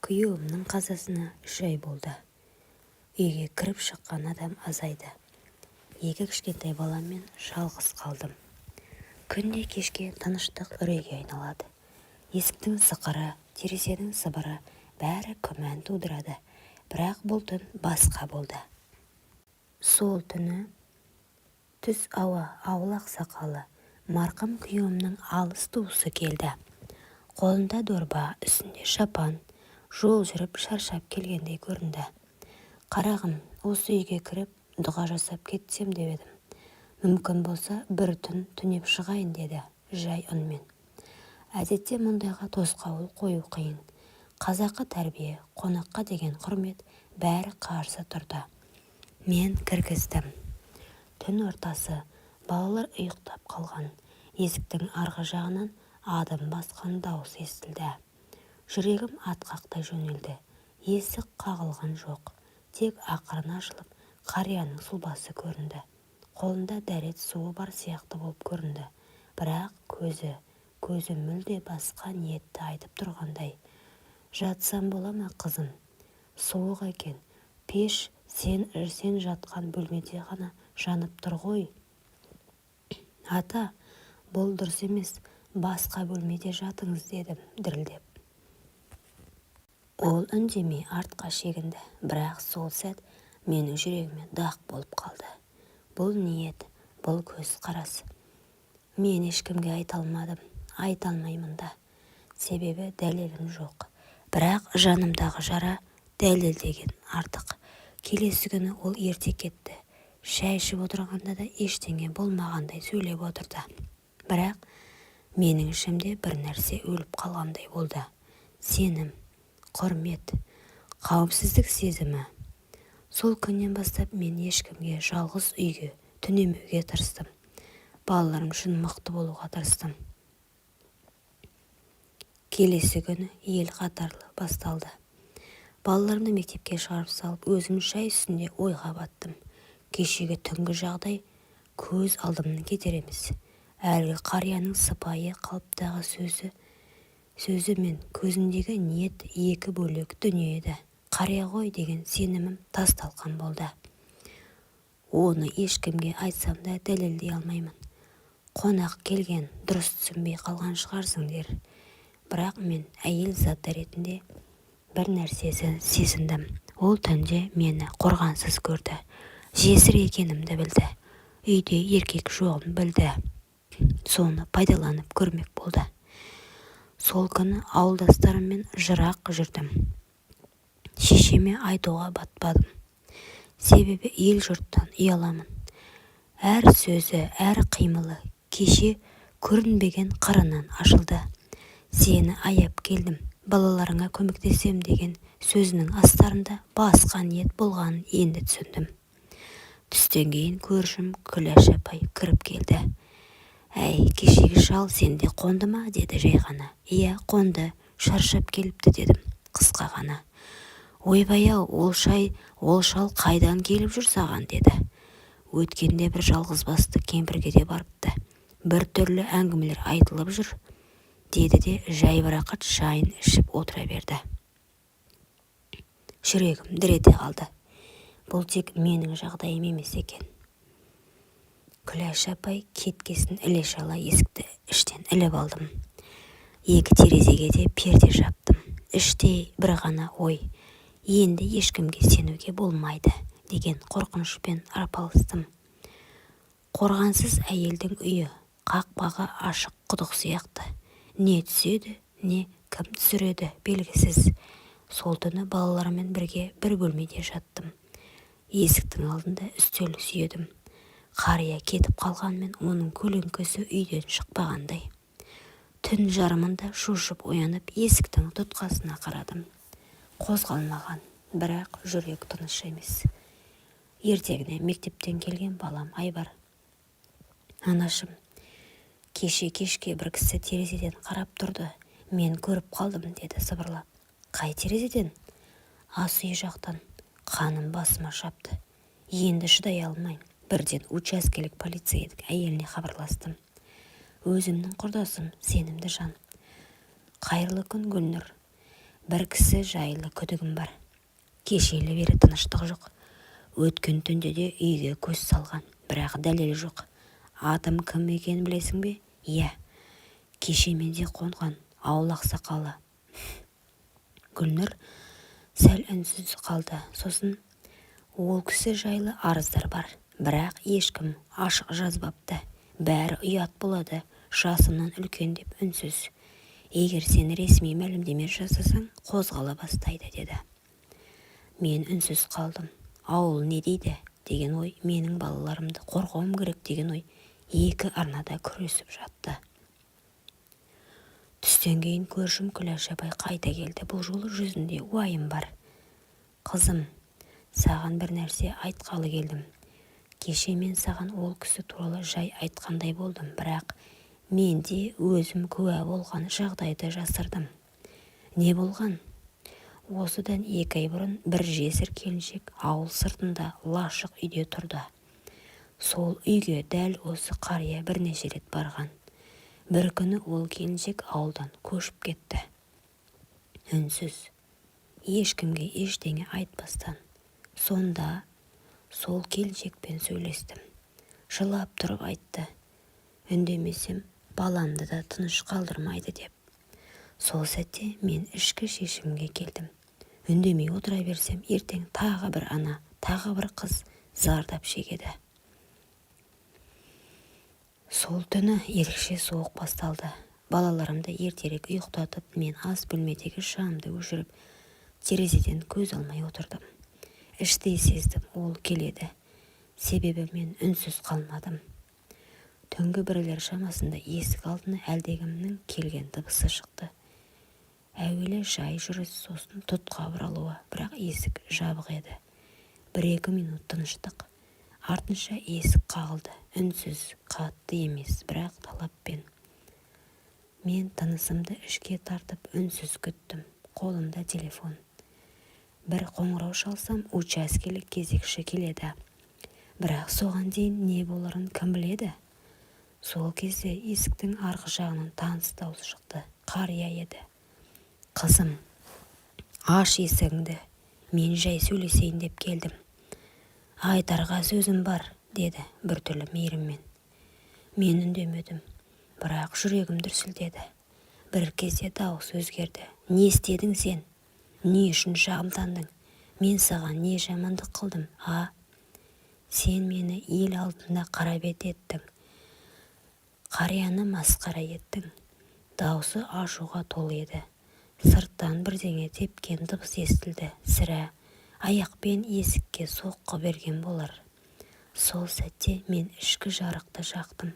Күйеуімнің қазасына 3 ай болды. Үйге кіріп-шыққан адам азайды. Екі кішкентай баламмен жалғыз қалдым. Күнде кешке тыныштық үрейге айналады. Есіктің сықыры, терезенің сыбыры, бәрі күмән тудырады. Бірақ бұл түн басқа болды. Сол түні түс ауа ауыл ақсақалы, марқұм күйеуімнің алыс туысы келді. Қолында дорба, үстінде шапан, жол жүріп шаршап келгендей көрінді. «Қарағым, осы үйге кіріп, дұға жасап кетсем деп едім. Мүмкін болса, бір түн түнеп шығайын», – деді жай үнмен. Әдетте мұндайға тосқауыл қою қиын. Қазақы тәрбие, қонаққа деген құрмет, бәрі қарсы тұрды. Мен кіргіздім. Түн ортасы, балалар ұйықтап қалған. Есіктің арғы жағынан адым басқан дауыс естілді. Жүрегім атқақтай жөнелді. Есік қағылған жоқ. Тек ақырын ашылып, қарияның сұлбасы көрінді. Қолында дәрет суы бар сияқты болып көрінді. Бірақ көзі, көзі мүлде басқа ниетті айтып тұрғандай. «Жатсам бола ма, қызым? Суық екен, пеш сен жатқан бөлмеде ғана жанып тұр ғой». «Ата, бұл дұрыс емес, басқа бөлмеде жатыңыз», – дедім дірілдеп. Ол үндемей артқа шегінді. Бірақ сол сәт менің жүрегіме дақ болып қалды. Бұл ниет, бұл көзқарас. Мен ешкімге айта алмадым, айта алмаймын да. Себебі дәлелім жоқ. Бірақ жанымдағы жара дәлелден артық. Келесі күні ол ерте кетті. Шай ішіп отырғанда да ештеңе болмағандай сөйлеп отырды. Бірақ менің ішімде бір нәрсе өліп қалғандай болды. Сенім, құрмет, қауіпсіздік сезімі. Сол күннен бастап мен ешкімге жалғыз үйге түнемеуге тырыстым. Балаларым үшін мықты болуға тырыстым. Келесі күні ел қатарлы басталды. Балаларымды мектепке шығарып салып, өзім шай үстінде ойға баттым. Кешегі түнгі жағдай көз алдымнан кетер емес. Әлгі қарияның сыпайы қалыптағы сөзі мен көзіндегі ниет екі бөлек дүние еді. Қария ғой деген сенімім тас-талқан болды. Оны ешкімге айтсам да дәлелдей алмаймын. Қонақ келген, дұрыс түсінбей қалған шығарсың дер. Бірақ мен әйел заты ретінде бір нәрсені сезіндім. Ол түнде мені қорғансыз көрді. Жесір екенімді білді. Үйде еркек жоғын білді. Соны пайдаланып көрмек болды. Сол күні ауылдастарыммен жырақ жүрдім. Шешеме айтуға батпадым. Себебі ел-жұрттан ұяламын. Әр сөзі, әр қимылы кеше көрінбеген қырынан ашылды. «Сені аяп келдім, балаларыңа көмектесем» деген сөзінің астарында басқа ниет болғанын енді түсіндім. Түстен кейін көршім Күләш апай кіріп келді. «Әй, кешегі шал сенде қонды ма?» – деді жай ғана. «Иә, қонды, шаршап келіпті», – дедім қысқа ғана. «Ойбай-ау, ол шай, ол шал қайдан келіп жүр саған?» – деді. «Өткенде бір жалғызбасты кемпірге де барыпты. Бір түрлі әңгімелер айтылып жүр», – деді де жайбарақат шайын ішіп отыра берді. Жүрегім дір ете қалды. Бұл тек менің жағдайым емес екен. Күләш апай кеткесін іле-шала есікті іштен іліп алдым. Екі терезеге де перде жаптым. Іштей бір ғана ой: енді ешкімге сенуге болмайды деген қорқынышпен арпалыстым. Қорғансыз әйелдің үйі қақпағы ашық құдық сияқты. Не түседі, не кім түсіреді, белгісіз. Сол түні балаларыммен бірге бір бөлмеде жаттым. Есіктің алдында үстел сүйедім. Қария кетіп қалғанымен, оның көлеңкесі үйден шықпағандай. Түн жарымында шошып оянып, есіктің тұтқасына қарадым. Қозғалмаған, бірақ жүрек тыныш емес. Ертеңіне мектептен келген балам Айбар: «Анашым, кеше кешке бір кісі терезеден қарап тұрды, мен көріп қалдым», – деді сыбырлап. «Қай терезеден?» «Ас үй жақтан». Қаным басыма шапты. Енді шыдай алмай, бірден учаскелік полицейдің әйеліне хабарластым. Өзімнің құрдасым, сенімді жан. «Қайырлы күн, Гүлнұр. Бір кісі жайлы күдігім бар. Кешелі бері тыныштық жоқ. Өткен түнде де үйге көз салған, бірақ дәлел жоқ. Атым кім екенін білесің бе? Иә. Кеше менде қонған ауыл ақсақалы. Гүлнұр сәл үнсіз қалды. Сосын: «Ол кісі жайлы арыздар бар, бірақ ешкім ашық жазбапты. Бәрі ұят болады, жасымнан үлкен деп үнсіз. Егер сен ресми мәлімдеме жасасаң, қозғала бастайды», – деді. Мен үнсіз қалдым. Ауыл не дейді деген ой, менің балаларымды қорғауым керек деген ой екі арнада күресіп жатты. Түстен кейін көршім Күләш апай қайта келді. Бұл жолы жүзінде уайым бар. «Қызым, саған бір нәрсе айтқалы келдім. Кеше мен саған ол кісі туралы жай айтқандай болдым, бірақ мен де өзім куә болған жағдайды жасырдым». «Не болған?» Осыдан 2 ай бұрын бір жесір келіншек ауыл сыртында лашық үйде тұрды. Сол үйге дәл осы қария бірнеше рет барған. Бір күні ол келіншек ауылдан көшіп кетті. Үнсіз, ешкімге ештеңе айтпастан. Сонда сол келіншекпен сөйлестім. Жылап тұрып айтты: «Үндемесем, баламды да тыныш қалдырмайды», – деп. Сол сәтте мен ішкі шешімге келдім. Үндемей отыра берсем, ертең тағы бір ана, тағы бір қыз зардап шегеді. Сол түні ерекше суық басталды. Балаларымды ертерек ұйықтатып, мен ас бөлмедегі шамды өшіріп, терезеден көз алмай отырдым. Іштей сездім: ол келеді. Себебі мен үнсіз қалмадым. Түнгі 1-лер шамасында есік алдына әлдекімнің келген дыбысы шықты. Әуелі жай жүріс, сосын тұтқа бұралуы, бірақ есік жабық еді. 1-2 минут тыныштық. Артынша есік қағылды. Үнсіз, қатты емес, бірақ талаппен. Мен тынысымды ішке тартып, үнсіз күттім. Қолымда телефон. Бір қоңырау шалсам, учаскелік кезекші келеді. Бірақ соған дейін не боларын кім біледі? Сол кезде есіктің арғы жағынан таныс дауыс шықты. Қария еді. «Қызым, аш есігіңді, мен жай сөйлесейін деп келдім. Айтарға сөзім бар», – деді біртүрлі мейіріммен. Мен үндемедім, бірақ жүрегім дүрсілдеді. Бір кезде дауыс өзгерді. «Не істедің сен? Не үшін шағымдандың? Мен саған не жамандық қылдым, а? Сен мені ел алдында қарабет еттің. Қарияны масқара еттің». Даусы ашуға толы еді. Сырттан бірдеңе тепкен дыбыс естілді. Сірә, аяқпен есікке соққы берген болар. Сол сәтте мен ішкі жарықты жақтым.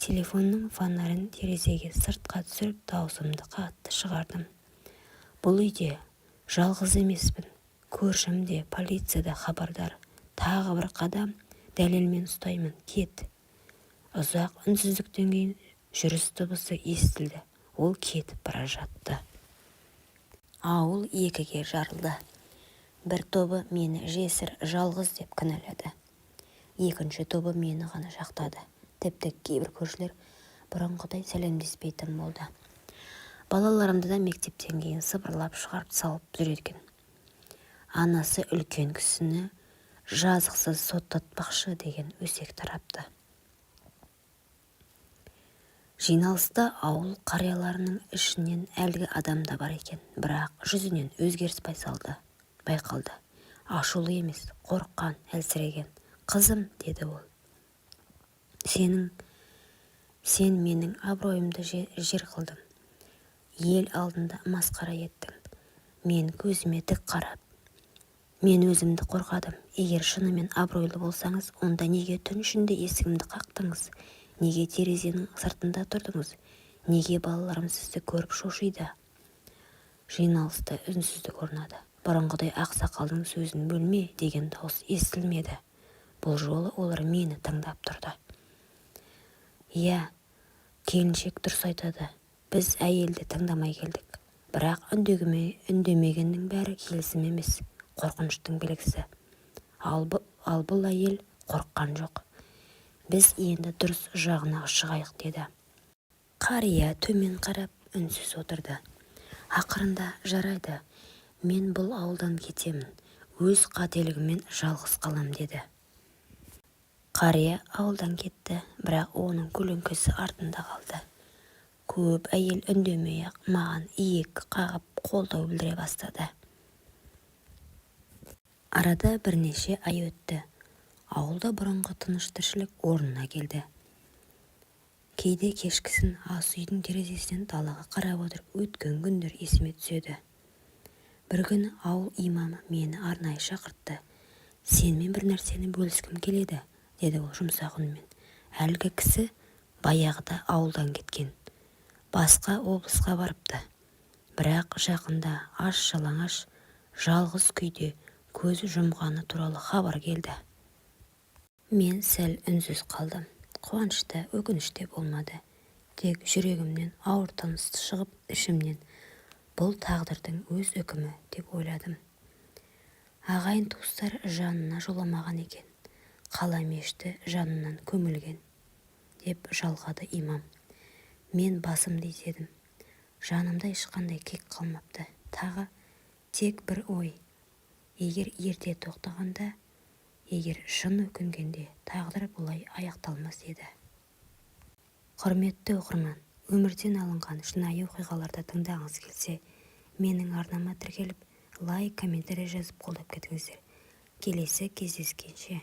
Телефонның фонарін терезеге сыртқа түсіріп, даусымды қатты шығардым. «Бұл үйде жалғыз емеспін. Көршім де, полиция да хабардар. Тағы бір қадам, дәлелмен ұстаймын. Кет!» Ұзақ үнсіздіктен кейін жүріс дыбысы естілді. Ол кетіп бара жатты. Ауыл екіге жарылды. Бір тобы мені жесір, жалғыз деп кінәлады. Екінші тобы мені ғана жақтады. Тіпті кейбір көршілер бұрынғыдай сәлемдеспейтін болды. Балаларымды да мектептен кейін сыбырлап шығарып салып жүрген. Анасы үлкен кісіні жазықсыз соттатпақшы деген өсек тарапты. Жиналыста ауыл қарияларының ішінен әлгі адам да бар екен. Бірақ жүзінен өзгеріс байқалды. Ашулы емес, қорыққан, әлсіреген. «Қызым, – деді ол. Сенің сен менің абыройымды жер қылдың. Ел алдында масқара еттің». Мен көзіме тік қарап: «Мен өзімді қорғадым. Егер шынымен абыройлы болсаңыз, онда неге түн ішінде есігімді қақтыңыз? Неге терезенің сыртында тұрдыңыз? Неге балаларым сізді көріп шошиды?» Жиналыста үнсіздік орнады. Бұрынғыдай «ақсақалдың сөзін бөлме» деген дауыс естілмеді. Бұл жолы олар мені тыңдап тұрды. «Иә, келіншек дұрыс айтады. Біз әйелді тыңдамай келдік. Бірақ үндемегеннің бәрі келісім емес, қорқыныштың белгісі. Ал бұл әйел қорыққан жоқ. Біз енді дұрыс жағына шығайық», – деді. Қария төмен қарап, үнсіз отырды. Ақырында: «Жарайды, мен бұл ауылдан кетемін, өз қателігіммен жалғыз қалам», – деді. Қария ауылдан кетті, бірақ оның көлеңкесі артында қалды. Көп әйел үндемей-ақ маған иек қағып, қолдау білдіре бастады. Арада бірнеше ай өтті. Ауылда бұрынғы тыныш тіршілік орнына келді. Кейде кешкісін ас үйдің терезесінен далаға қарап отырып, өткен күндер есіме түседі. Бір күні ауыл имамы мені арнайы шақыртты. «Сенімен бір нәрсені бөліскім келеді», – деді ол жұмсақ үнмен. «Әлгі кісі баяғыда ауылдан кеткен. Басқа облысқа барыпты. Бірақ жақында аш-жалаңаш, жалғыз күйде көз жұмғаны туралы хабар келді». Мен сәл үнсіз қалдым. Қуаныш та, өкініш те болмады. Тек жүрегімнен ауыр тыныс шығып, ішімнен «бұл тағдырдың өз үкімі» деп ойладым. «Ағайын-туыстар жанына жоламаған екен. Қала мешіті жанынан көмілген», – деп жалғады имам. Мен басымды изедім. Жанымда ешқандай кек қалмапты. Тағы тек бір ой: егер ерте тоқтағанда, егер шын өкінгенде, тағдыр бұлай аяқталмас еді. Құрметті оқырман, өмірден алынған шынайы оқиғаларды тыңдағыңыз келсе, менің арнама тіркеліп, лайк, комментарий жазып, қолдап кетіңіздер. Келесі кездескенше!